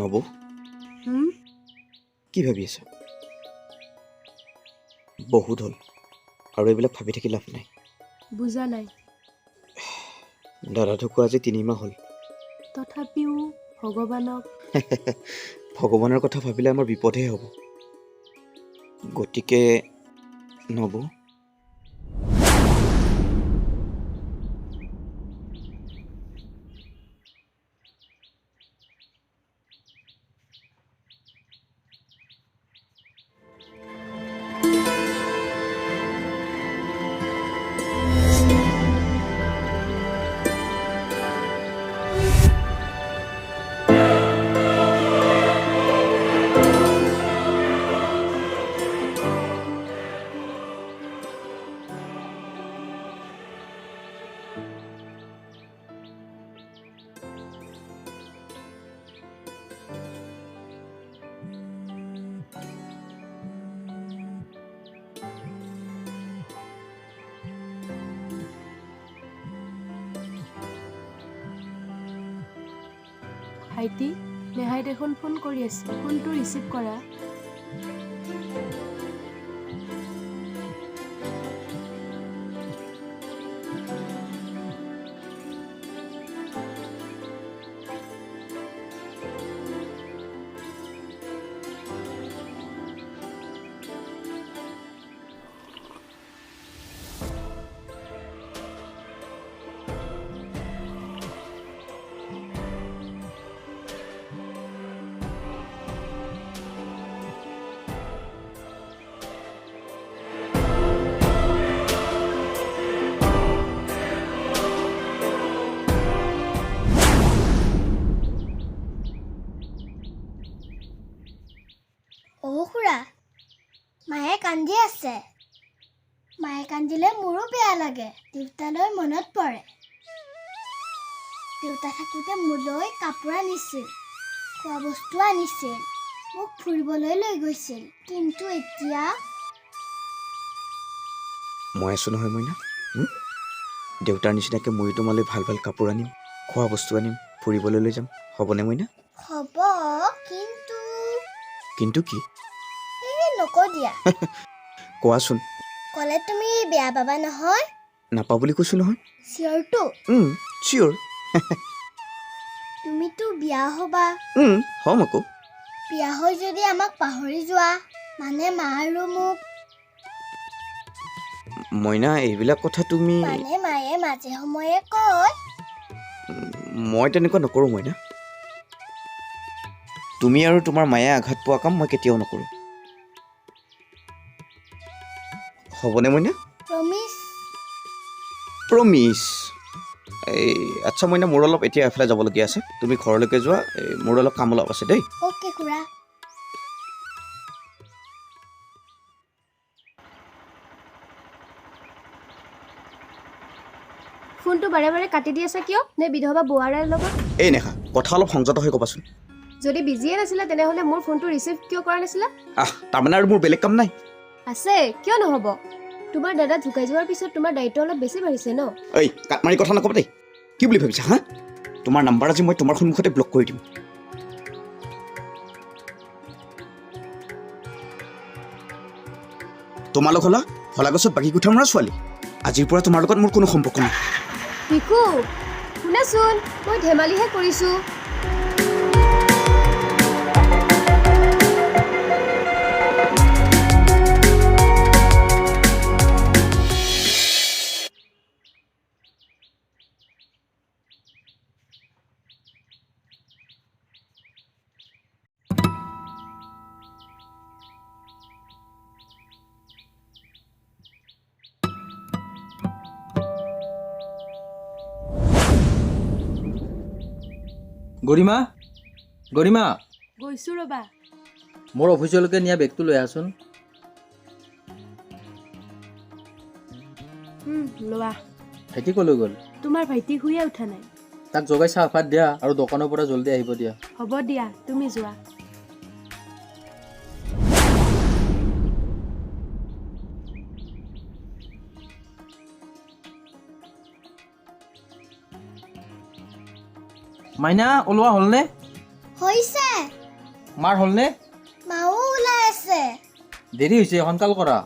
নবৌ, কি ভাবি আছা? বহুত হ'ল আৰু এইবিলাক ভাবি থাকি লাভ নাই। বুজা নাই। দাদা ঢুকোৱা আজি 3 মাহ হ'ল। তথাপিও ভগৱানক ভগৱানৰ কথা ভাবিলে আমাৰ বিপদহে হ'ব। গতিকে নবৌ, ভাইটি, নেহাই দেখোন ফোন কৰি আছে, ফোনটো ৰিচিভ কৰা। খুৰা, মায়ে কান্দি আছে। মায়ে কান্দিলে মোৰো বেয়া লাগে। দেউতালৈ মনত পৰে। দেউতা থাকোঁতে মোলৈ কাপোৰ আনিছিল, খোৱা বস্তু আনিছিল, মোক ফুৰিবলৈ লৈ গৈছিল। কিন্তু এতিয়া মই আছোঁ নহয় মইনা। দেউতাৰ নিচিনাকৈ ময়ো তোমালৈ ভাল ভাল কাপোৰ আনিম, খোৱা বস্তু আনিম, ফুৰিবলৈ লৈ যাম। হ'বনে মইনা? হ'ব, কিন্তু কিন্তু কি? নকওঁ দিয়া। কোৱাচোন। ক'লে তুমি বেয়া পাবা নহয়? নাপাওঁ বুলি কৈছোঁ নহয়। চিয়ৰটো? চিয়ৰ। তুমিতো বিয়া হ'বা। হ'ম আকৌ। বিয়া হৈ যদি আমাক পাহৰি যোৱা, মানে মা আৰু মোক। মইনা, এইবিলাক কথা তুমি মানে মায়ে মাজে সময়ে কয়। মই তেনেকুৱা নকৰোঁ মইনা। তুমি আৰু তোমাৰ মায়ে আঘাত পোৱা কাম মই কেতিয়াও নকৰোঁ। হ'বনে মইনা? প্ৰমিছ। প্ৰমিছ। এই আচ্ছা মইনা, মোৰ অলপ এতিয়া এফালে যাবলগীয়া আছে, তুমি ঘৰলৈকে যোৱা, মোৰ অলপ কাম অলপ আছে দেই। অ'কে খুৰা। ফোনটো বাৰে বাৰে কাটি দি আছা কিয়? নে বিধৱা বোৱাৰাৰ লগত? এই নেহা, কথা অলপ সংযত হৈ ক'বাচোন। যদি বিজিয়ে নাছিলে তেনেহ'লে মোৰ ফোনটো ৰিচিভ কিয় কৰা নাছিলা? আহ, তাৰমানে আৰু মোৰ বেলেগ কাম নাই? আছে, কিয় নহ'ব? তোমাৰ দাদা ঢুকাই যোৱাৰ পিছত তোমাৰ দায়িত্ব অলপ বেছি বাঢ়িছে ন? এই কাট মাৰি কথা নক'বা দেই। কি বুলি ভাবিছা হা? তোমাৰ নাম্বাৰ আজি মই তোমাৰ সন্মুখতে ব্লক কৰি দিম। তোমালোক হ'লা হলা গছত বাকী কোঠা মৰা ছোৱালী। আজিৰ পৰা তোমাৰ লগত মোৰ কোনো সম্পৰ্ক নাই। ভিকু, শুনাচোন, মই ধেমালিহে কৰিছোঁ। গৰিমা, গৰিমা। গৈছোঁ ৰ'বা। মোৰ অফিচলৈকে নিয়া বেগটো লৈ আহাচোন। লোৱা। ভাইটি ক'লৈ গ'ল? তোমাৰ ভাইটি শুয়ে উঠা নাই। তাক জগাই চাহপাত দিয়া আৰু দোকানৰ পৰা জলদি আহিব দিয়া। হ'ব দিয়া, তুমি যোৱা। মাইনা ওলোৱা হ'লনে? হৈছে। মাৰ হ'লনে? মাও ওলাই আছে। দেৰি হৈছে, সোনকাল কৰা।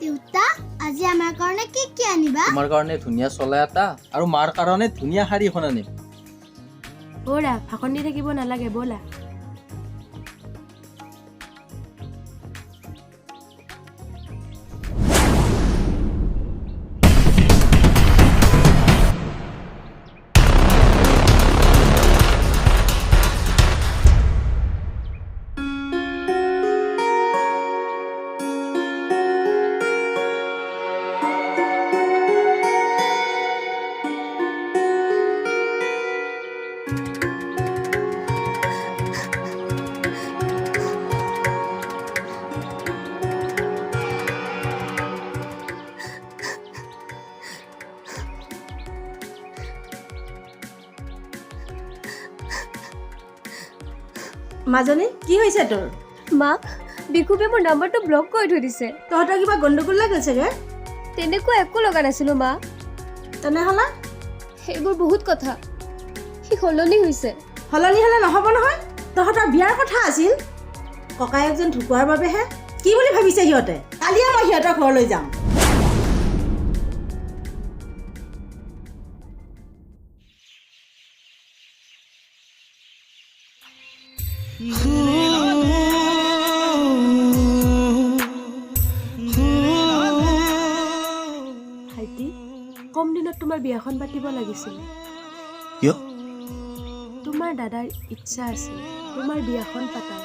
দেউতা, আজি আমাৰ কাৰণে কি কি আনিবা? তোমাৰ কাৰণে ধুনীয়া চোলা এটা আৰু মাৰ কাৰণে ধুনীয়া শাৰী এখন আনিম। ব'লা, ভাষণ দি থাকিব নালাগে, ব'লা। মাজনী, কি হৈছে তোৰ? মা, বিকুবে মোৰ নাম্বাৰটো ব্লক কৰি থৈ দিছে। তহঁতৰ কিবা গণ্ডগোল লাগিল চাগে। তেনেকুৱা একো লগা নাছিলোঁ মা। তেনেহ'লে? সেইবোৰ বহুত কথা, সি সলনি হৈছে। সলনি হ'লে নহ'ব নহয়, তহঁতৰ বিয়াৰ কথা আছিল। ককায়েকজন ঢুকোৱাৰ বাবেহে। কি বুলি ভাবিছে সিহঁতে? কালিয়ে মই সিহঁতৰ ঘৰলৈ যাম। ভাইটি, কম দিনত তোমাৰ বিয়াখন পাতিব লাগিছিল। কিয়? তোমাৰ দাদাৰ ইচ্ছা আছিল তোমাৰ বিয়াখন পাতাৰ,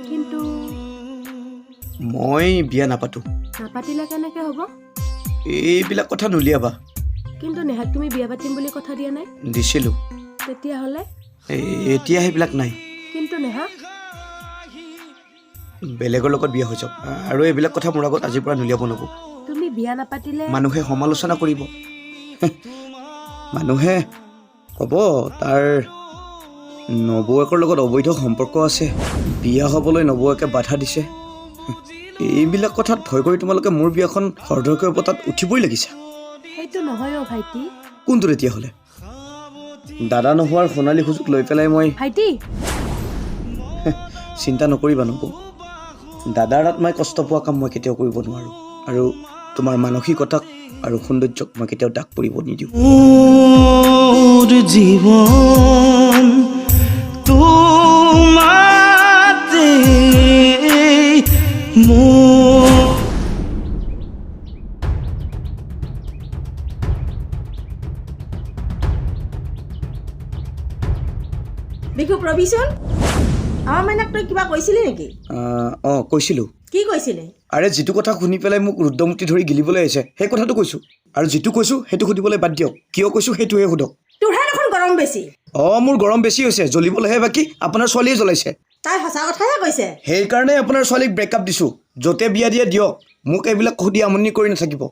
কিন্তু মই বিয়া নাপাতো। নাপাতিলে কেনেকৈ হ'ব? এইবিলাক কথা নুলিয়াবা। কিন্তু নেহাক তুমি বিয়া পাতিম বুলি কথা দিয়া নাই? দিছিলোঁ। তেতিয়াহ'লে? এতিয়া সেইবিলাক নাই। কিন্তু নেহা বেলেগৰ লগত বিয়া হৈ যাওক, আৰু এইবিলাক কথা মোৰ আগত আজিৰ পৰা নুলিয়াব নকওঁ। তুমি বিয়া নাপাতিলে মানুহে সমালোচনা কৰিব, মানুহে ক'ব তাৰ নবৌৱেকৰ লগত অবৈধ সম্পৰ্ক আছে, বিয়া হ'বলৈ নবৌৱেকে বাধা দিছে। এইবিলাক কথাত ভয় কৰি তোমালোকে মোৰ বিয়াখন খৰধৰকৈ পতাত উঠিবই লাগিছা। সেইটো নহয় অ' ভাইটি। কোনটো তেতিয়াহ'লে? দাদা নোহোৱাৰ সোণালী সুযোগ লৈ পেলাই মই ভাইটি, চিন্তা নকৰিবা নবৌ, দাদাৰ আত্মাই কষ্ট পোৱা কাম মই কেতিয়াও কৰিব নোৱাৰোঁ, আৰু তোমাৰ মানসিকতাক আৰু সৌন্দৰ্যক মই কেতিয়াও দাগ পৰিব নিদিওঁ। মোৰ জীৱন তোমাতে মোৰ। বিকু, ৰবিচোন, আমাৰ মাইনাক তই কিবা কৈছিলি নেকি? অঁ, কৈছিলোঁ। কি কৈছিলি? আৰে, যিটো কথা শুনি পেলাই মোক ৰুদ্ৰমূৰ্তি ধৰি গিলিবলৈ আহিছে সেই কথাটো কৈছোঁ, আৰু যিটো কৈছোঁ সেইটো সুধিবলৈ বাদ দিয়ক, কিয় কৈছোঁ সেইটোহে সোধক। তোৰহে দেখোন গৰম বেছি। অঁ, মোৰ গৰম বেছি হৈছে, জ্বলিবলৈহে বাকী, আপোনাৰ ছোৱালীয়ে জ্বলাইছে। তাই সঁচা কথাহে কৈছে। সেইকাৰণে আপোনাৰ ছোৱালীক ব্ৰেকআপ দিছোঁ, য'তে বিয়া দিয়ে দিয়ক, মোক এইবিলাক সুধি আমনি কৰি নাথাকিব।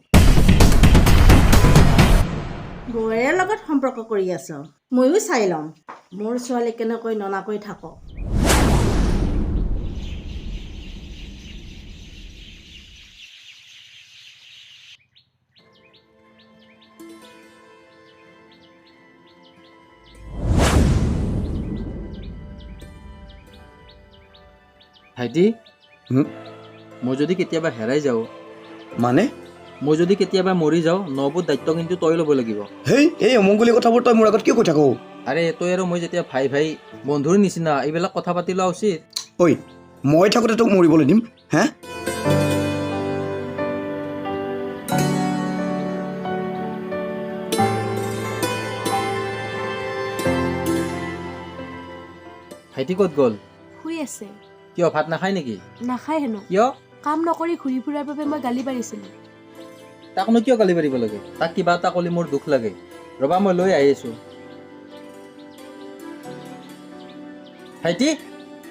বৌৱেৰে লগত সম্পৰ্ক কৰি আছ, ময়ো চাই ল'ম মোৰ ছোৱালী কেনেকৈ ননাকৈ থাক। ভাইটি, হুম? মই যদি কেতিয়াবা হেৰাই যাওঁ? মানে? মই যদি কেতিয়াবা মৰি যাওঁ, নবৌৰ দায়িত্ব কিন্তু তই ল'ব লাগিব। হেই, এই অমংগলী কথাবোৰ তই মোৰ আগত কিয় কৈ থাক? আৰে, তই আৰু মই যেতিয়া ভাই ভাই বন্ধুৰ নিচিনা, এইবিলাক কথা পাতি লোৱা উচিত। ঐ, মই থাকোঁতে তোক মৰিবলৈ দিম হে? ভাইটি ক'ত গ'ল? শুই আছে। কিয়, ভাত নাখায় নেকি? নাখায় হেনো। কিয়? কাম নকৰি ঘূৰি ফুৰাৰ বাবে মই গালি পাৰিছিলোঁ। তাকনো কিয় গালি পাৰিব লাগে? তাক কিবা এটা ক'লে মোৰ দুখ লাগে। ৰ'বা, মই লৈ আহি আছোঁ। ভাইটি,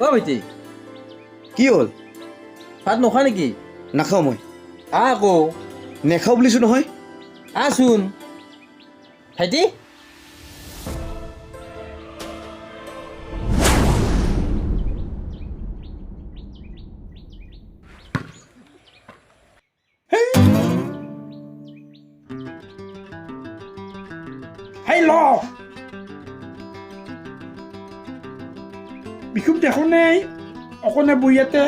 অ' ভাইটি। কি হ'ল? ভাত নোখোৱা নেকি? নাখাওঁ মই। আহ আকৌ। নেখাওঁ বুলিছোঁ নহয়। আহচোন ভাইটি। হেই ল। বিষুব দেখো নাই অকণে বঢ়িয়াতে।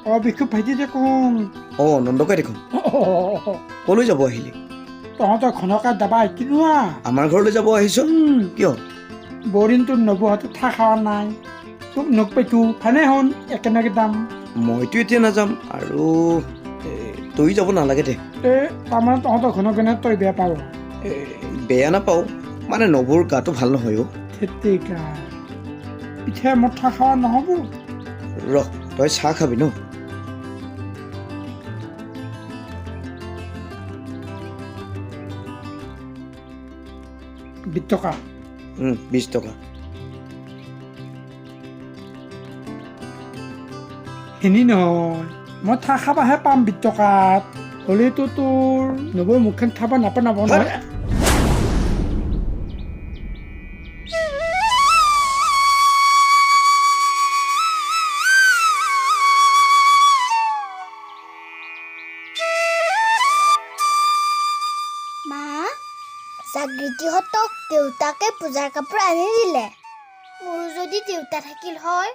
অঁ, বিষুব ভাইটি দেখোন। অঁ, নন্দকাই দেখোন। কলৈ যাব আহিলি? তহঁতৰ ঘনকা দাবা কিনোৱা। আমাৰ ঘৰলৈ যাব আহিছ কিয়? বৰিনটো নবৌহঁতে থাক খাৱা নাই, তোক নগ পাইছো, ভালে হন একেলগে যাম। মইতো এতিয়া নাযাম আৰু তই যাব নালাগে দে। তাৰমানে তহঁতৰ ঘনকেনে তই বেয়া পাৱ? বেয়া নাপাওঁ মানে, নবৌৰ গাটো ভাল নহয় অ'। থেতেকা, পিঠে মোৰ থাক খাৱা নহ'ব। ৰহ, তই চাহ খাবি ন? 20 টকা। 20 টকা। সেনি নহয়, মই থাক খাবাহে পাম 20 টকাত। হ'লেতো তোৰ নবৌৰ মুখখন খাব নাপানাব নহয়। মা, জাগৃতিহঁতক দেউতাকে পূজাৰ কাপোৰ আনি দিলে। মোৰো যদি দেউতা থাকিল হয়।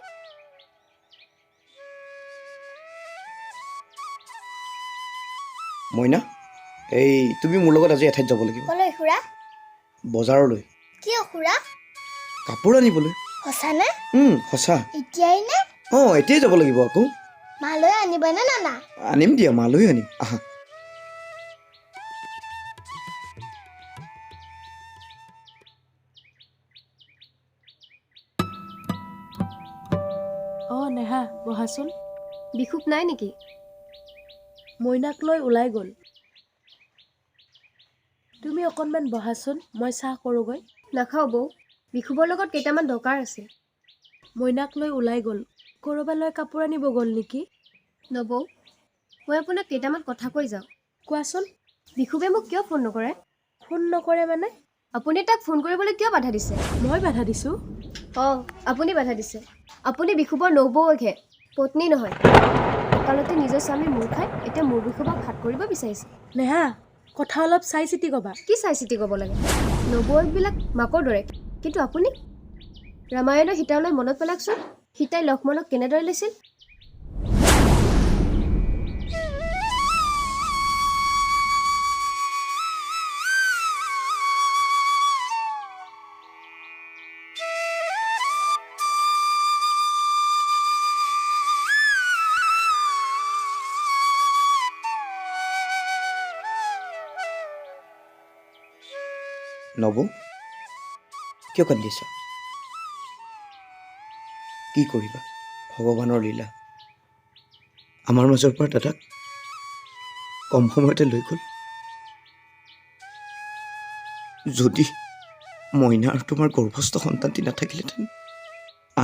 মইনা, এই তুমি মোৰ লগত আজি এঠাইত যাব লাগিব। কলৈ খুৰা? বজাৰলৈ। কিয় খুৰা? কাপোৰ আনিবলৈ। সঁচানে? সঁচা। এতিয়াই নে? অঁ, এতিয়াই যাব লাগিব আকৌ। মালৈ আনিবানে নানা? আনিম দিয়া, মালৈ আনিম, আহা। অঁ নেহা, বহাচোন। বিষুব নাই নেকি? মইনাক লৈ ওলাই গ'ল। তুমি অকণমান বহাচোন, মই চাহ কৰোঁগৈ। নাখাওঁ বৌ, বিষুবৰ লগত কেইটামান দৰকাৰ আছিল। মইনাক লৈ ওলাই গ'ল, ক'ৰবালৈ কাপোৰ আনিব গ'ল নেকি। নবৌ, মই আপোনাক কেইটামান কথা কৈ যাওঁ। কোৱাচোন। বিষুবে মোক কিয় ফোন নকৰে? ফোন নকৰে মানে? আপুনি তাক ফোন কৰিবলৈ কিয় বাধা দিছে? মই বাধা দিছোঁ? অঁ, আপুনি বাধা দিছে। আপুনি বিষুবৰ নবৌৱেকহে, পত্নী নহয়। অকালতে নিজৰ স্বামী মূৰ খাই এতিয়া মোৰ বিষুবক হাত কৰিব বিচাৰিছে। নেহা, কথা অলপ চাই চিতি ক'বা। কি চাই চিতি ক'ব লাগে? নবৌৱেকবিলাক মাকৰ দৰে, কিন্তু আপুনি? ৰামায়ণৰ সীতালৈ মনত পেলাওকচোন, সীতাই লক্ষ্মণক কেনেদৰে লৈছিল। নবৌ, কিয় কান্দিছা? কি কৰিবা, ভগৱানৰ লীলা। আমাৰ মাজৰ পৰা দাদাক কম সময়তে লৈ গ'ল। যদি মইনা আৰু তোমাৰ গৰ্ভস্থ সন্তানটি নাথাকিলেহেঁতেন,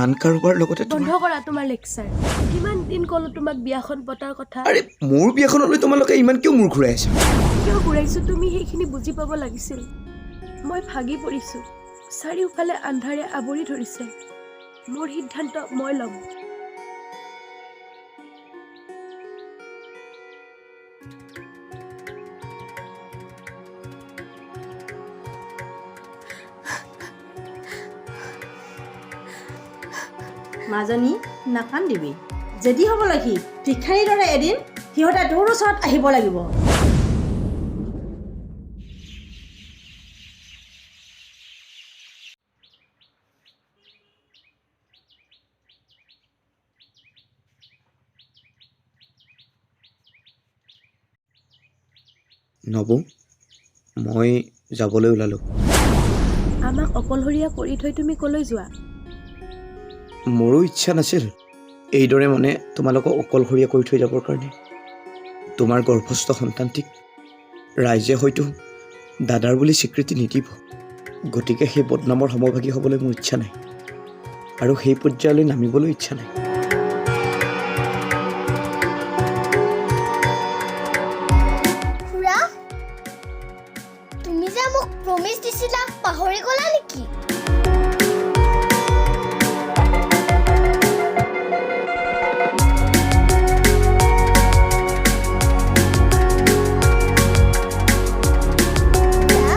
আন কাৰোবাৰ লগতে বন্ধ তোমাৰ কৰা তোমাৰ লেকচাৰ। কিমান দিন ক'লো তোমাক বিয়াখন পতাৰ কথা। আৰে, মোৰ বিয়াখনলৈ তোমালোকে ইমান কিয় মূৰ ঘূৰাই আছা? কিয় ঘূৰাইছো তুমি সেইখিনি বুজি পাব লাগিছিল। মই ভাগি পৰিছোঁ, চাৰিওফালে আন্ধাৰে আৱৰি ধৰিছে। মোৰ সিদ্ধান্ত মই ল'ম। মাজনী, নাকান্দিবি। জেদী হ'ব লাগি ভিক্ষাৰীৰ দৰে এদিন সিহঁতে তোৰ ওচৰত আহিব লাগিব। নবৌ, মই যাবলৈ ওলালোঁ। আমাক অকলশৰীয়া কৰি থৈ তুমি কলৈ যোৱা? মোৰো ইচ্ছা নাছিল এইদৰে মানে তোমালোকক অকলশৰীয়া কৰি থৈ যাবৰ কাৰণে। তোমাৰ গৰ্ভস্থ সন্তানটিক ৰাইজে হয়তো দাদাৰ বুলি স্বীকৃতি নিদিব, গতিকে সেই বদনামৰ সমভাগী হ'বলৈ মোৰ ইচ্ছা নাই আৰু সেই পৰ্যায়লৈ নামিবলৈ ইচ্ছা নাই। খুৰা, তুমি যে মোক প্ৰমিজ দিছিলা, পাহৰি গ'লা নেকি? খুৰা?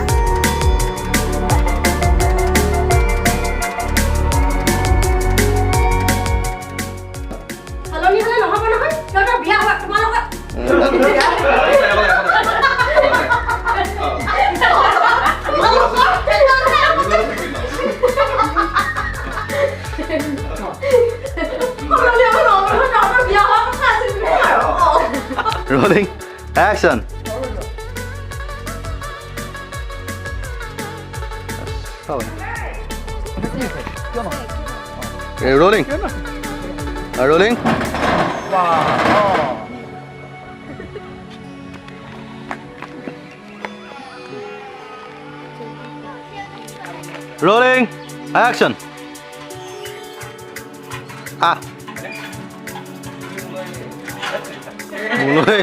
Rolling. Action. Rolling. Rolling. Rolling. Action. Ah. মোলৈ